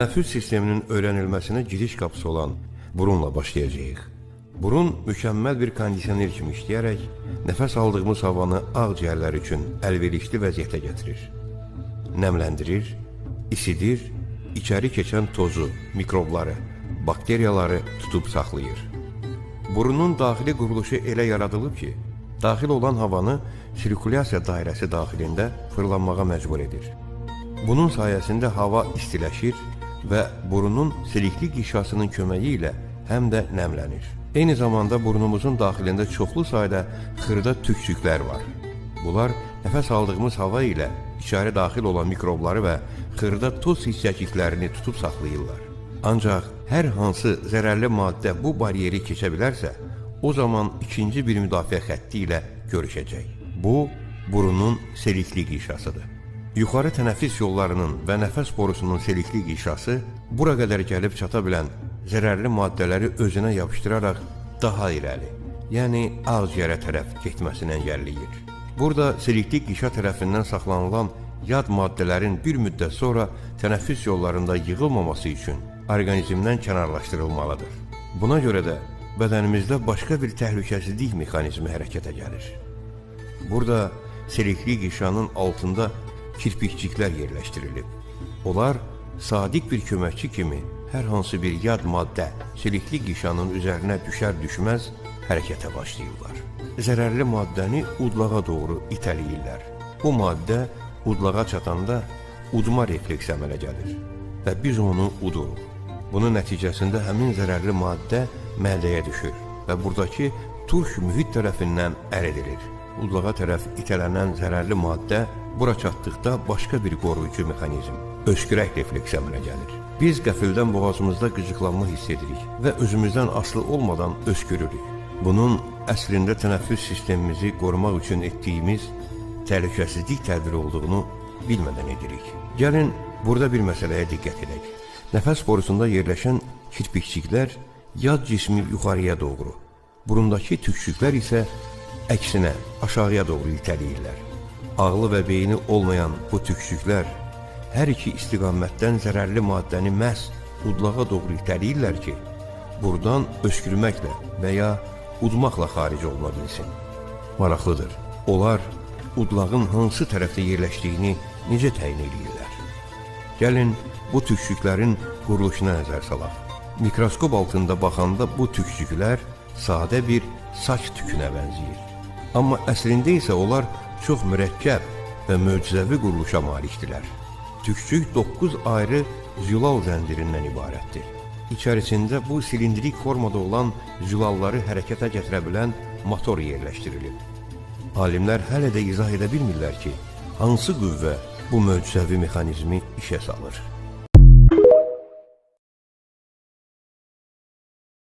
Tənəffüs sisteminin öyrənilməsinə giriş qapısı olan burunla başlayacağıq. Burun mükəmməl bir kondisioner kimi işləyərək nəfəs aldığımız havanı ağciyərlər üçün əlverişli vəziyyətə gətirir. Nəmləndirir, isidir, içəri keçən tozu, mikrobları, bakteriyaları tutub saxlayır. Burunun daxili quruluşu elə yaradılıb ki, daxil olan havanı sirkulyasiya dairəsi daxilində fırlanmağa məcbur edir. Bunun sayəsində hava istiləşir və burunun silikli qişasının köməyi ilə həm də nəmlənir. Eyni zamanda burnumuzun daxilində çoxlu sayda xırda tükcüklər var. Bunlar nəfəs aldığımız hava ilə içəri daxil olan mikrobları və xırda toz hissəciklərini tutub saxlayırlar. Ancaq hər hansı zərərli maddə bu bariyeri keçə bilərsə, o zaman ikinci bir müdafiə xətti ilə görüşəcək. Bu, burunun selikli qişasıdır. Yuxarı tənəffüs yollarının və nəfəs borusunun selikli qişası bura qədər gəlib çata bilən zərərli maddələri özünə yapışdıraraq daha irəli, yəni ağciyərə tərəf getməsini əngəlləyir. Burada selikli qişa tərəfindən saxlanılan yad maddələrin bir müddət sonra tənəffüs yollarında yığılmaması üçün orqanizmdən kənarlaşdırılmalıdır. Buna görə də bədənimizdə başqa bir təhlükəsizlik mexanizmi hərəkətə gəlir. Burada selikli qişanın altında kirpikciklər yerləşdirilib. Onlar sadiq bir köməkçi kimi hər hansı bir yad maddə selikli qişanın üzərinə düşər-düşməz hərəkətə başlayırlar. Zərərli maddəni udlağa doğru itələyirlər. Bu maddə udlağa çatanda udma refleksi əmələ gəlir və biz onu uduruq. Bunun nəticəsində həmin zərərli maddə mədəyə düşür və buradakı turş mühit tərəfindən əridilir. Udlağa tərəf itələnən zərərli maddə bura çatdıqda başqa bir qoruyucu mexanizm, öskürək refleksi əmələ gəlir. Biz qəfildən boğazımızda qıcıqlanma hiss edirik və özümüzdən asılı olmadan öskürürük. Bunun əslində tənəffüs sistemimizi qorumaq üçün etdiyimiz təhlükəsizlik tədbiri olduğunu bilmədən edirik. Gəlin, burada bir məsələyə diqqət edək. Nəfəs borusunda yerləşən kirpikciklər yad cismi yuxarıya doğru, burundakı tükcüklər isə əksinə, aşağıya doğru itələyirlər. Ağlı və beyni olmayan bu tükcüklər hər iki istiqamətdən zərərli maddəni məhz udlağa doğru itələyirlər ki, buradan öskürməklə və ya udmaqla xaric oluna bilsin. Maraqlıdır, onlar udlağın hansı tərəfdə yerləşdiyini necə təyin edirlər? Gəlin, bu tükcüklərin quruluşuna nəzər salaq. Mikroskop altında baxanda bu tükcüklər sadə bir saç tükünə bənzəyir. Amma əslində isə onlar çox mürəkkəb və möcüzəvi quruluşa malikdirlər. Tükcük 9 ayrı zülal zəncirindən ibarətdir. İçərisində bu silindrik formada olan zülalları hərəkətə gətirə bilən motor yerləşdirilib. Alimlər hələ də izah edə bilmirlər ki, hansı qüvvə bu möcüzəvi mexanizmi işə salır.